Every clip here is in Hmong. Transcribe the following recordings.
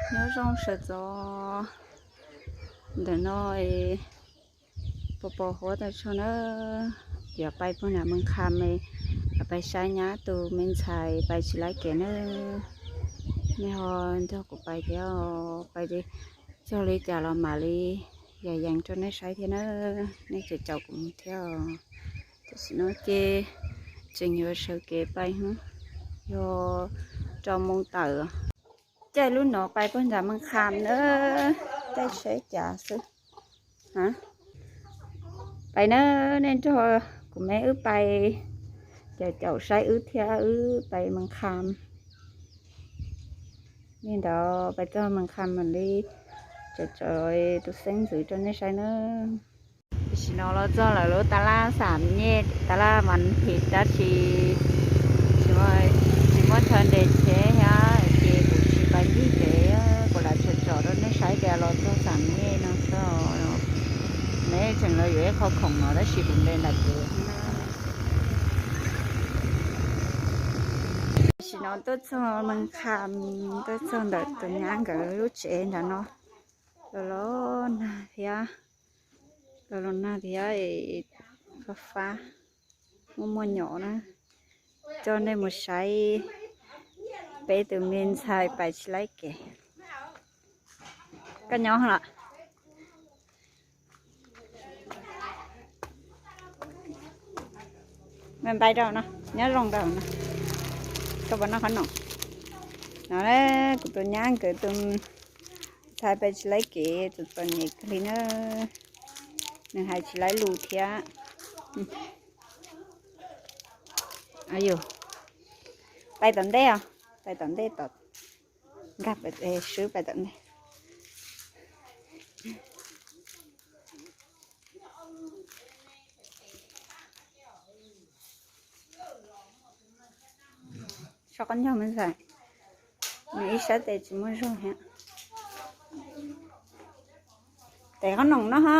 Nyob zoo sawv daws, ntawm no pos pos huab tag tso na, yuav pais puag nram Mes Kham, pais saib nyab tus me ntxhais pais tsis laib kev na. Nej ho nrog kuv pais thiab, pais txog li cas los mam li yam yees rau nej saib thiab na. Nej caum caum kuv mus thiab. Tam sim no ces tseem yuav sawv kev pais, yog rau moo tawm. Caij lub no pais puag nram Mes Kham na, caij tsheb cav xwb. Pais na, nej nrog kuv me wb pais, caum caum saib wb thiab, wb pais Mes Kham. Li ntawd pais txog Mes Kham mam li tso tus xeeb ntxwv rau nej saib na. Tam sim no los txog lawm lub tab laj Xam Nyej, tab laj Vas Thiv, tab sis tsis muaj chaw nres tsheb thiab ces kuv tsis pais ncig kev, kuv lam tsom tsom rau nej saib tias los txog Xam Nyej no xwb. Neb tseem los yuav ib qho khoom no tab sis kuv nres nram kev. Tam sim no tuaj txog Mes Kham, tuaj txog ntawm tus nyab nkawd lub tsev nram no. Los los nag thiab, los los nag thiab, fab fab, muaj muaj nyom na. Coj nej mus saib peb tus me ntxhais pais tsis laib kev. Koj nyob los? Npaj rau no, nyob zoo rau no. Koj puas noj qhob noom? No, kuv tus nyab nkawd tus ntxhais pais tsis laib kev, txom txom nyem kawg li na. Nws hais tsis laib lus thiab. Yus pais tom ntej os, pais tom ntej tom, nkag swb pais tom ntej. Sob qab ncauj me ntxhais, nws ib sab tes tsis muaj zog thiab. Tev qhob noom no ho.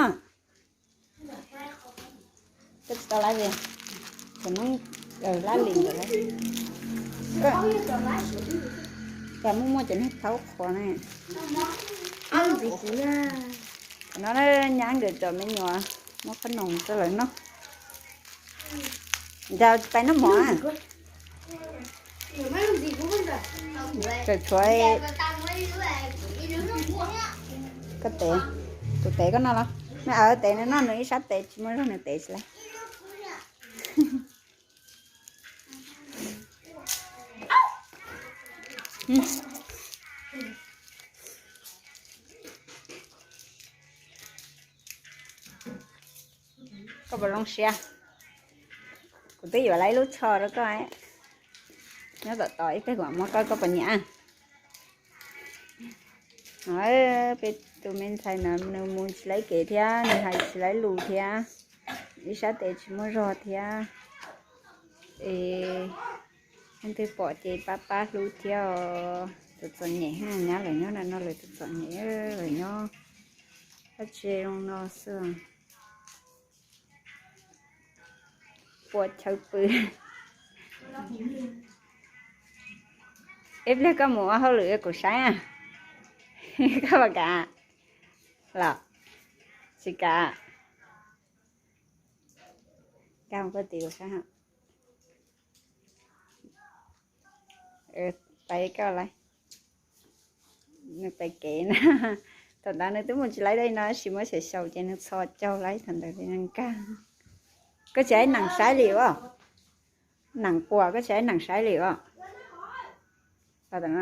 Koj tsis tau lab li, cov Hmoob lab lim ntawd lawm. Cas muaj muaj cov neeg thaub qhuav ne. No nyab nkawd cov me nyuam muab qhob noom rau lawv noj. Cas pais noj mov? Tseem tshuav koj tev, tus tev koj noj los? Nws aw tev nws noj nws ib sab tes tsis muaj zog nws tev tsis laib. Koj puas zoo siab? Kuv twb yuav lawm ib lub tsho rau koj. Nyob tom tod ib pliag kuv mam muab koj, koj puas nyiam? Peb tus me ntxhais no nws mus tsis laib kev thiab, nws hais tsis laib lus thiab, ib sab tes tsis muaj zog thiab. Es leej twg pom ces pab pab hlub thiab os. Txom txom nyem, nyab lawv nyob nram no lawv txom txom nyem, lawv nyob dab tsi zoo no xwb. Pua chaw pw. Ib pliag koj mus ua hauj lwm kuv saib. Koj puas kam los? Tsis kam. Nkag mus koj tim kuv saib. Pais koj lawm. Nws pais kev na. Thaum ntawd nws twb mus tsis laib dab no tab sis muab xyaum xyaum ces nws txhos caug laib thaum ntawd li nkag. Koj tsis hais nees saib li os? Nees puas koj tsis hais nees saib li os? Ntawm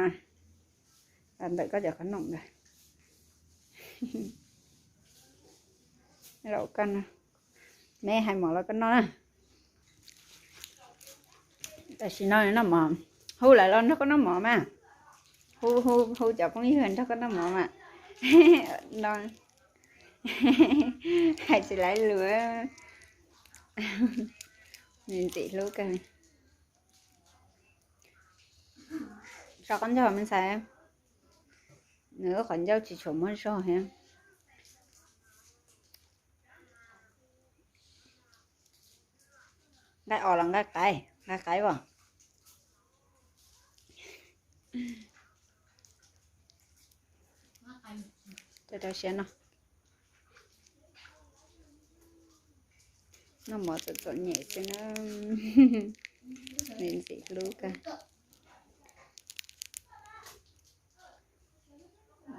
koj cov qhob noom ntawd. Neb hais mov los koj noj na. Tam sim no noj mov, hu lawv los nrog koj noj mov mas. Hu, hu, hu cov phooj ywg nrog koj noj mov mas. No, hais tsis laib lus. Nws ntxim hlub kawg. Sob qab ncauj me ntxhais, nws lub qhov ncauj tsis tshua muaj zog thiab. Nqaij os los nqaij qaib? Nqaij qaib as. Rau siab no. Noj mov txom txom nyem xwb na. Me ntxim hlub kawg.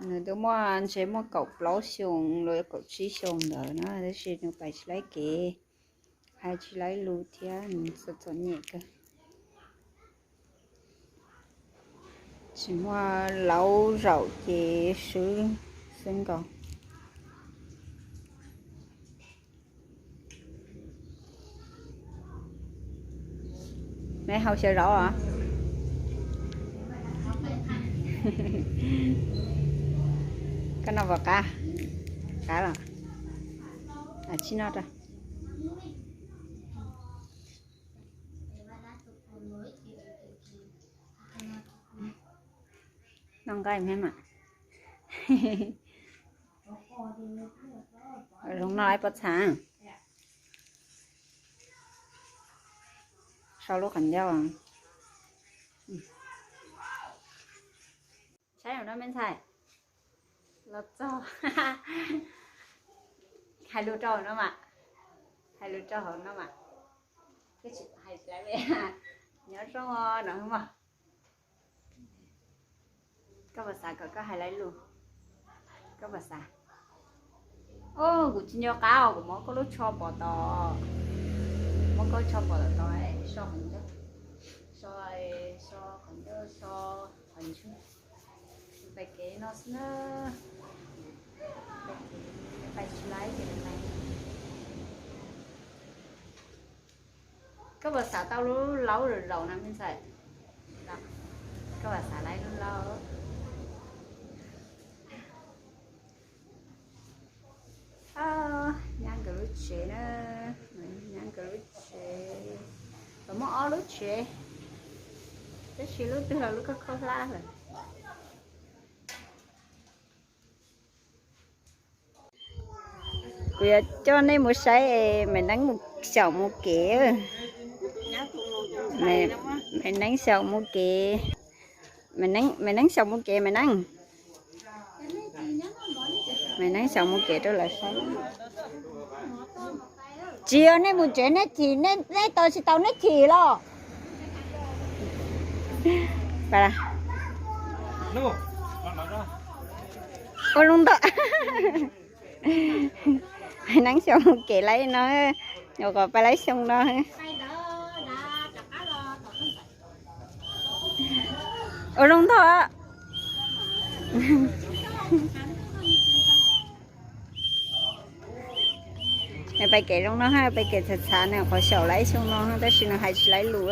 Nws twb muaj ntshe muaj kaum plaub xyoo los kaum tsib xyoo ntawd na, tab sis nws pais tsis laib kev, hais tsis laib lus thiab, nws txom txom nyem kawg. Tsis muaj laub zaum ces swb xwb nkaus. Neb haus xyaw zaub os? Koj noj puas qab? Qab los? Tsib noj rau. Noj nqaij me mas. Zoo no ib pob txha. Sau lub qhov ncauj. Saib no me ntxhais. Los txog. Hais lus rau hauv no mas. Hais lus rau hauv no mas. Nyob zoo no mas. Koj puas xav kom koj hais laib lus? Koj puas xav? Kuv tsis nco qab os, kuv muab koj lub tsho pov tod. Muab koj lub tsho pov tod, so qhov ncauj, so, so qhov ncauj, so qhov ncauj. Pais kev no xwb na. Pais tsis laib ces pais. Koj puas xav tau lub laub zaum zaum no me ntxhais? Koj puas xav laib lub laub? Nyab nkawd lub tsev na, nyab nkawd lub tsev. Los muaj ob lub tsev, tab sis lub twg los lub khaub khaub hlab lawm. Kuv yuav coj nej mus saib Maiv Neeb mus xyaum mus kev. Maiv Neeb xyaum mus kev. Maiv Neeb xyaum mus kev Maiv Neeb. Maiv Neeb xyaum mus kev rau lawv saib. Tsis yog nej mus tsev nej chim, nej tos tsis tau nej chim los. Ua zoo ntag. Maiv Neeb xyaum mus kev laib no, nyuam qhuav pais laib xyoo no. Ua zoo ntag. Nws pais kev zoo no ha, pais kev txhav txhav, nws nyuam qhuav xyaum laib xyoo no tab sis nws hais tsis laib lus.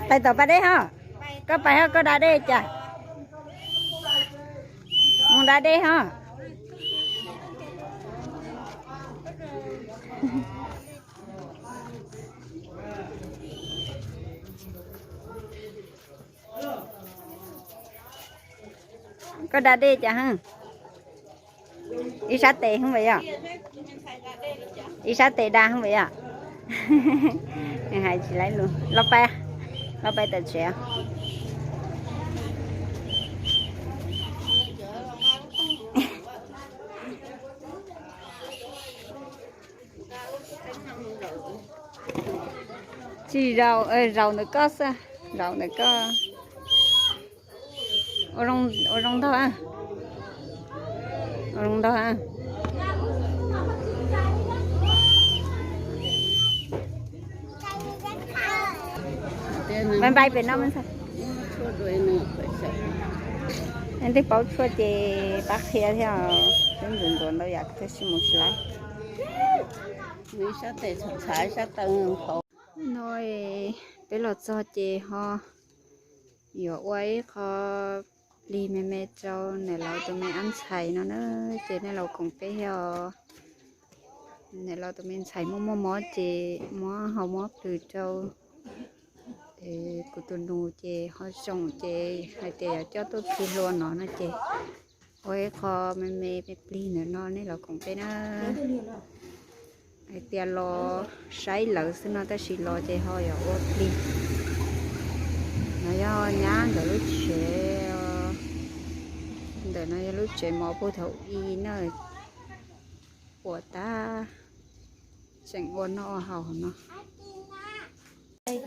Pais tom pas dej ho, koj pais ho koj da dej cas. Mus da dej ho. Koj da dej cas hwj? Ib sab tes hwj puas yog? Ib sab tes da hwj puas yog? Hais tsis laib lus. Los pais, los pais tom tsev. Tsis zaum, zaum ntawm koj xwb, zaum ntawm koj. Ua zoo ntag, ua zoo ntag. Npaj npaj pem no. Leej twg paub tshuaj ces pab qhia thiab, twb ntxuav ntxuav ntau yam tab sis mus tsis laib. No peb los txog ces ho yuav ua ib qho plig me me rau niam laus tus me ab ntxhais no na, ces niam laus koom peb thiab os. Niam laus tus me ntxhais muaj muaj mob ces muab ho muab plhws rau. Kuv tus nus ces ho zoo ces hais tias yuav coj tuaj plhws hlua no no ces ua ib qho me me me plig ntawm no nej los koom peb na. Hais tias los saib lawv xwb no tab sis los ces ho yuav ua plig. No yog nyab nkawd lub tsev os. Ntawm no yog lub tsev mov puag thaum ub na, ua tab tseem ua noj haus no.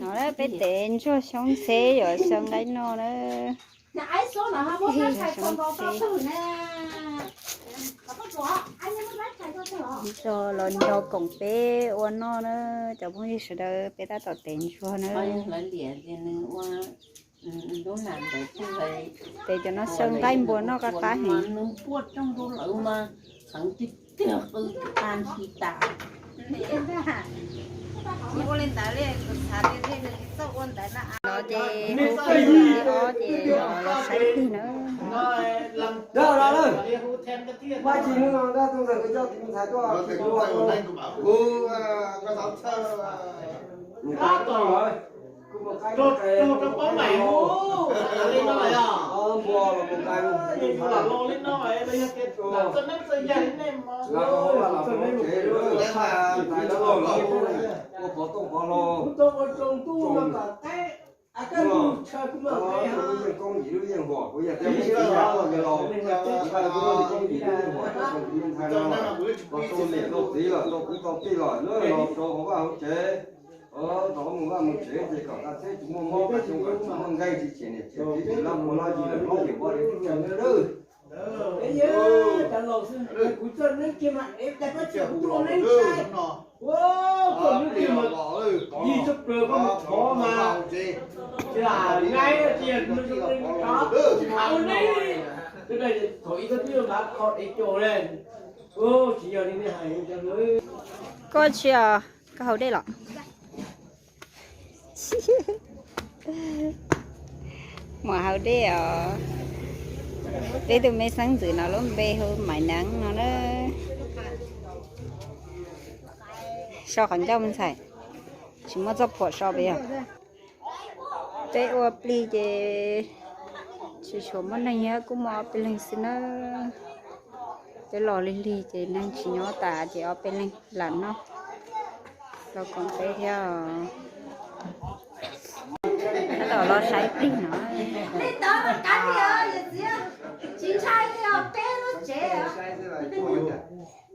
No peb tev ntsuag xyoob ntxheb yuav xyaw nqaij noj na. Xyoob ntxheb. Nco los nco koom peb ua noj na, cov phooj ywg sawv daws, peb tab tom tev ntsuag na. Tev cov no xyaw nqaij npua noj qab qab heev. No ces hu plig ob ces los saib plig na. Yeej koob yim lub yeej huam, kuv yog tias kuv txiv yam koj yog laus, ntshai kuv lub yeej koob yim lub yeej huam, koj tsis tau niam tau txiv los tau kwv tau tij los lawm los rau hauv vaj hauv tsev, rau mus vaj mus tsev ces kom tag txheb tsis muaj mob, tsis muaj nkeeg, tsis chim niam chim txiv, tsis lab mus lab yig lawm, plaub yim poj niam tib tsev nawb. Kuv txoj neeb kiag mas dev tag, koj tsis ua neeb sai. Koj neeb kiag mas yig tshaj plaws, koj mus thov mas tsis lam nqaij, tsis yog ua neeb. Thaum ib txoj twb nqa kho dev caum le, tsis yog li nej hais. Koj tsis, koj haus dej los? Mus haus dej os. Peb tus me xeeb ntxwv no lub npe hu Maiv Neeb no na. So qhov ncauj me ntxhais, tsis muaj txoj phuam so pes yog. Peb ua plig ces tsis tshua muaj neeg, kuj muaj ob peb leeg xwb na. Peb los lig lig ces neeg tsis nyob tas ces ob peb leeg lam noj, los koom peb thiab. Tab tom los saib plig no.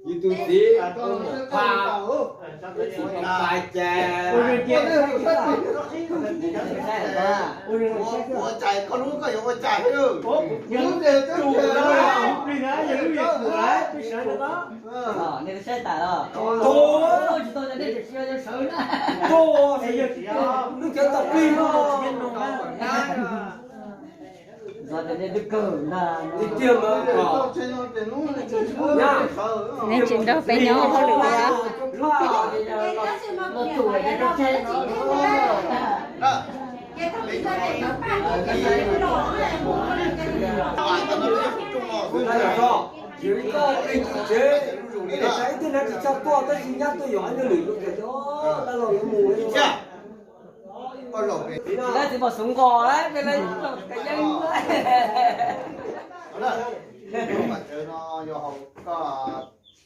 Yus tus txiv pha, tus txiv pha cas. Ua cas koj lub koj yuav ua cas thiab? Nej saib tas los? Tsis tau, nej tsis yog sawv na. Lub cov tau plig no. Zov tias nej twb kawg ntag. Tiag tiag mas kom nej tsis nrog peb nyob hauj lwm. Ib tug tsev, ib tug neeg tsis tshua tuaj tab sis nyab tuaj yuam nyuag lwm tus tias dab laug yuav mus. Txiv pom xub nqos lawm, peb lawv ka yeeb. Lub pas tsawv no yog hauv koj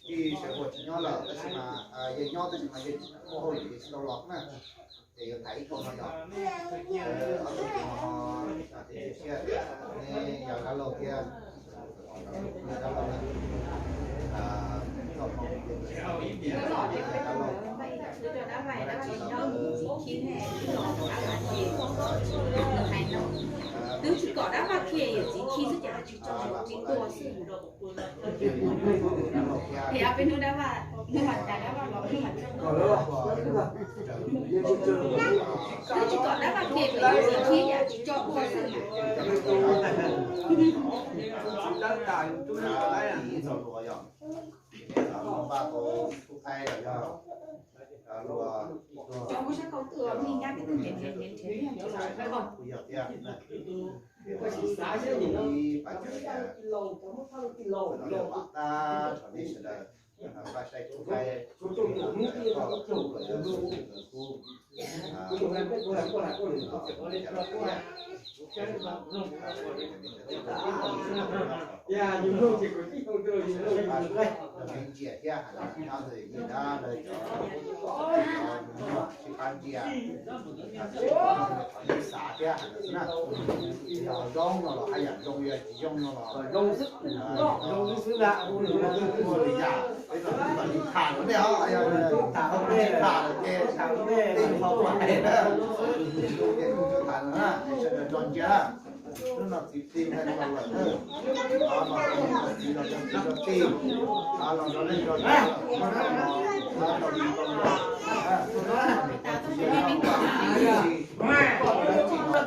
tij sawv ua tsis nyob lawm tab sis mas yawg nyob tab sis mas yawg tsis muaj hauj lwm tsis tau los na, ces yuav thaiv ib kauj no yog ob tug no, siab tias neb yog dab laug thiab. Twb tsis kom dab vaj qhia yawm txiv khi xwb ces tsis tso txiv tuag xwb. Peb hnub dab vaj, hnub mas cas dab vaj los hnub mas tso. Twb tsis kom dab vaj qhia yawm txiv khi yam tsis tso tuag xwb. Kuv xav saib nim no ib pab tag thaum nej sawv daws pab saib kuv, kuv Ntsia thiab, nyob ntawd cov sib pab ntsia, sib pab ntsia qhov nej xav thiab hais lawm xwb na. Yog zoo no los haj yam zoo, yog tsis zoo no los zoo xwb, zoo xwb xwb na. Ua li yam peb tau tub tom li tham rau nej os, yog tsis tham rau ces tej qhov uas tham no na, sawv daws nrog ntsia. Hnub no txiv ti ntawd los lawm, los rau txiv, los rau txiv, los rau txiv, los rau leej rau ntawd, los rau txiv, los rau txiv. Kuv kom, kuv kom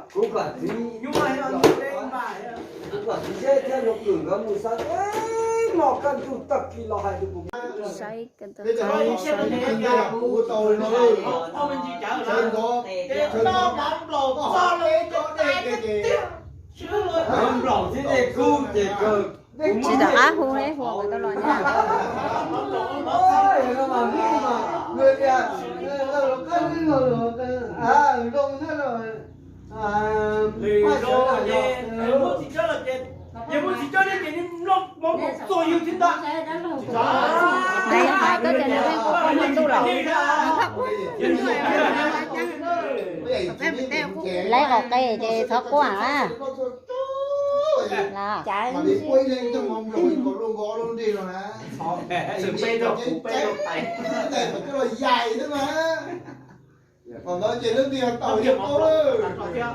txiv, kuv kom txiv Zeb thiab Nuj Kwm nkawd mus xav, ej, noj kaj ntug tag kis los hais rau kuv. Saib, saib, nplaum xwb, dej kub ces kawg. Tsis rov qab hu, hu kom tau los na. Hais koj tias nws pheej ua poj ntuj los. Lawv qaum qe ces thov quaj na. Los,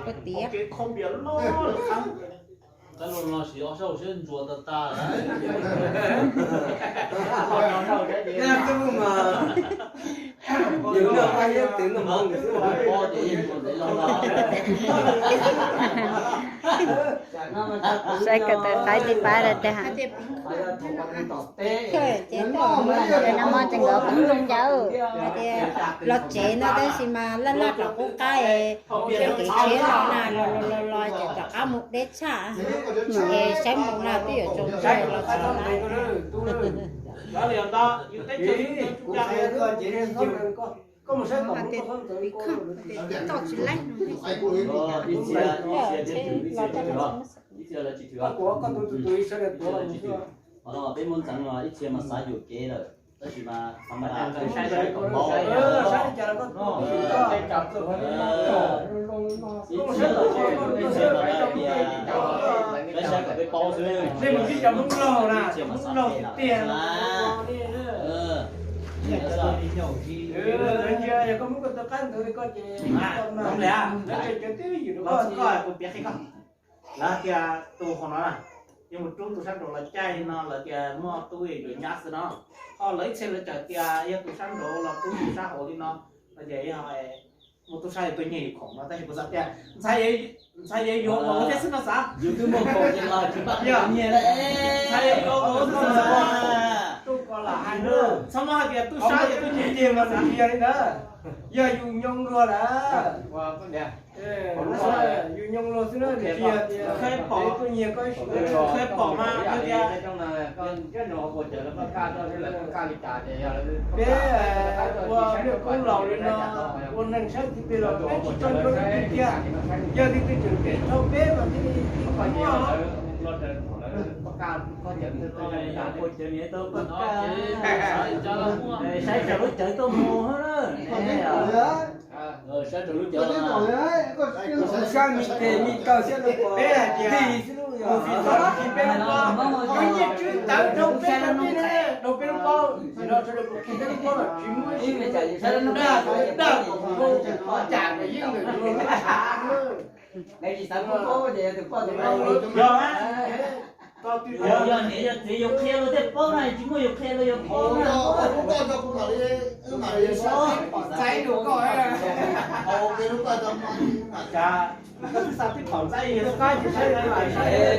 Koj tias. Koj lub no siv ob sab hauv siab ntsuas tag tag. Saib kawm tawm qaib tib pab rau tag. Ces no mo ces nkawd poob zoo ncauj hais tias los tsev no tab sis mas laj laj plam qub qab es kev tsheb los na, los los los los ces rov qab mus deb tshaj. Es saib mus na twb yuav tsaus ntuj los txog na. Hais tias tsis laib no. Peb muab ntxeev los ib txhia mas xav yuam kev lawm, tab sis mas thaum ntawd saib saib kom paub. Saib saib kom peb paub xwb. Ib txhia mas xav yuam kev lawm. Lawv tias tus hauv no na, yuav mus rub tus sab nraud los caij no, lawv tias muaj tub yuav nyab xwb no. Ho lawv ib txhia lawv txawm tias yog tus sab nraud los rub tus sab hauv li no, lawv tias yog muaj tub sab yuav tuaj nyiag yus khoom no, tab sis kuv xav tias ntxhais yuav yuav vauv thiab xwb no xav. Yus twb muaj khoom ces los tsis npaj nyiag lawm. Ntxhais yuav yuav vauv xwb xav. Txhob muab hais tias tub sab yuav tuaj nyiag no xav. Yog yus nyoo luag lawm. Yus nyoo luag xwb na, tias tuaj nyiag koj ib sim. Qhia pom mas yog tias peb ua niam koob laus li no, ua neeg sab tiv pes los peb tsis tso nrog leej twg kiag. Yog leej twg tseem pem rau peb mas thiaj li muaj. Saib cov lub cawv tuaj mus na. Saib rau lub cawv, sab me tes me taw siab rau pom. Peb hais tias tus Fis Xos tsis peb lub pob, nyiaj tswb tawv rau peb rau peb ne, rau peb lub pob, nim no sawv daws kuj qhia peb lub pob los tsis muaj ib tug daj daj kom mus rau qhov cas mas yeej ntawm tus lub tshav na. Yog, yog niam yog txiv yus qhia luag tej paub na, tsis muaj yus qhia luag yus paub na. Txaib rau koj. Koj twb xa tib phaum ntxaib yog qab tsis saib lawv lais saib.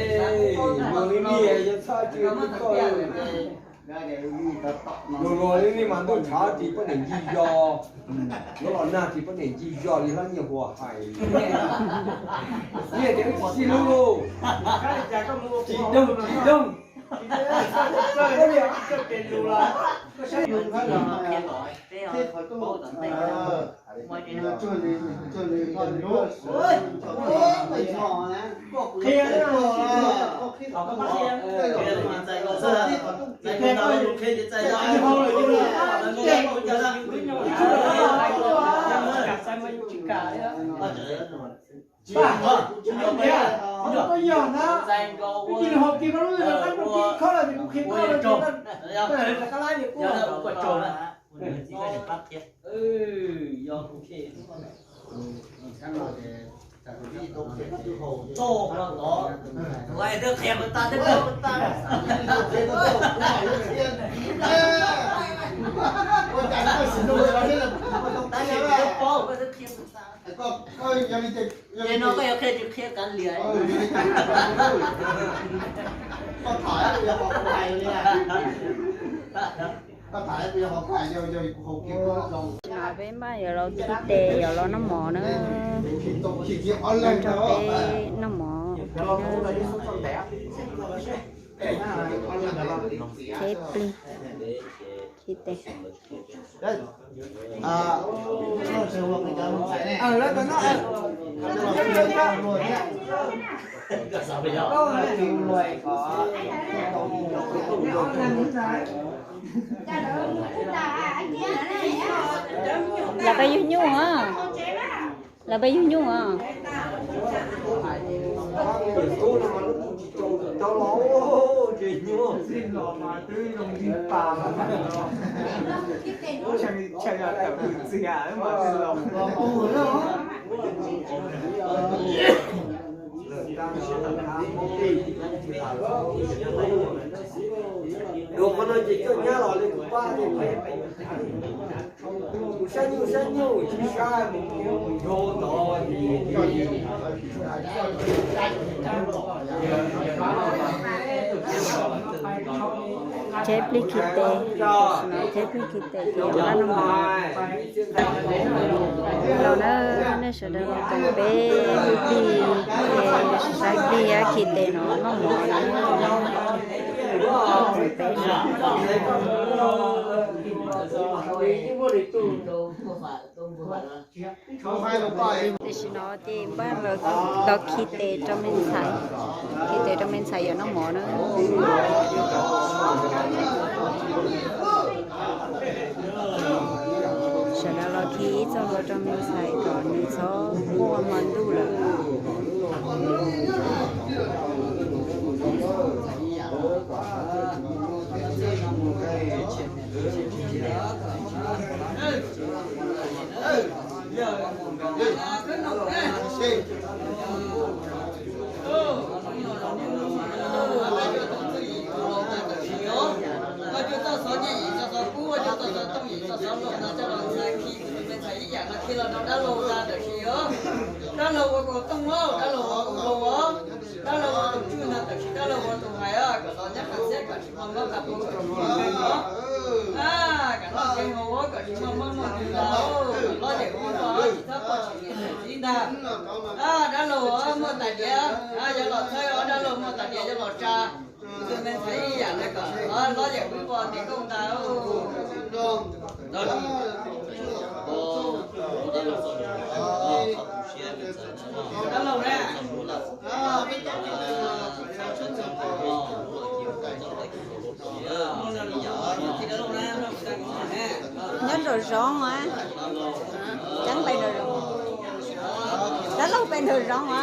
Mus li niam yog txhob tsis koj. Luag luag li nej mas ntuj tshav tsis poj niam ncig zos, luag los nag tsis poj niam ncig zos li hlob Nyiaj Huas hais. Nyiaj tias wb tsis sib hlub lauj, tsis doog tsis doog. Ces no koj yuav qhia tsis qhia kav liam. Tam sim no peb npaj yuav los khi tes yuav los noj mov na. Nrog peb noj mov, tsheb plig, khi tes. Lawv peb yug nyuj a. Lawv peb yug nyuj a. Dua qhov no ces coj nyab los li kuv pab thiaj peb. Kuv sab nyuj sab nyuj tsis sab mus nrog tod. Tsheb plig khi tes, tsheb plig khi tes ces npaj noj mov. Los na, nej sawv daws los koom peb plig, saib plig khi tes no noj mov na. Koom peb. Tam sim no ces npaj los khi tes rau me ntxhais, khi tes rau me ntxhais yuav noj mov na. Sawv daws los khi ib txoj hlua rau me ntxhais kom nws txhob quaj hmo ntuj lawm. Dab laug ua kaus tooj os, dab laug ua kaus loos, dab laug ua tus tswj ntag, tab sis dab laug ua tus hais os, kom los nyob qab txhiab kom tsis muaj mob qab pub, kom tsis muaj mob, kam noj kev haus kom tsis muaj mob muaj nkeeg los, hlob yawm wb pog tsis txhob poj tsis niam txiv ntag. Dab laug muaj tais diav yuav los txhawb, dab laug muaj tais diav yuav los tsa, tus me ntxhais ib yam na kom hlob yawm wb pog tes koj ntag. Dab laug na. Nyob nraum zoov a, ceeb pem nraum zoov, dab laug pem nraum zoov a.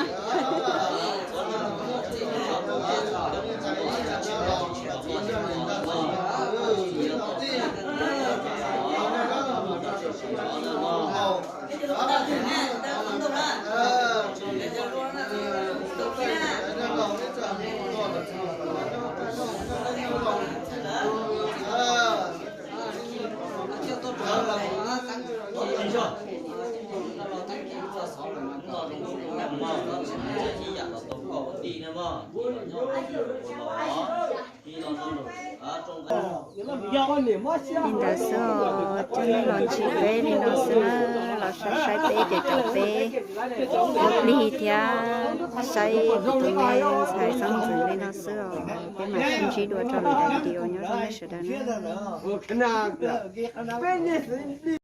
Li ntawd xwb os, coj nej los ntsib peb li no xwb na, los saib saib peb ces caum peb ua plig thiab saib kuv tus me ntxhais xeeb ntxwv li no xwb os. Peb mam sib ntsib dua rau lwm daim video, nyob zoo nej sawv daws na.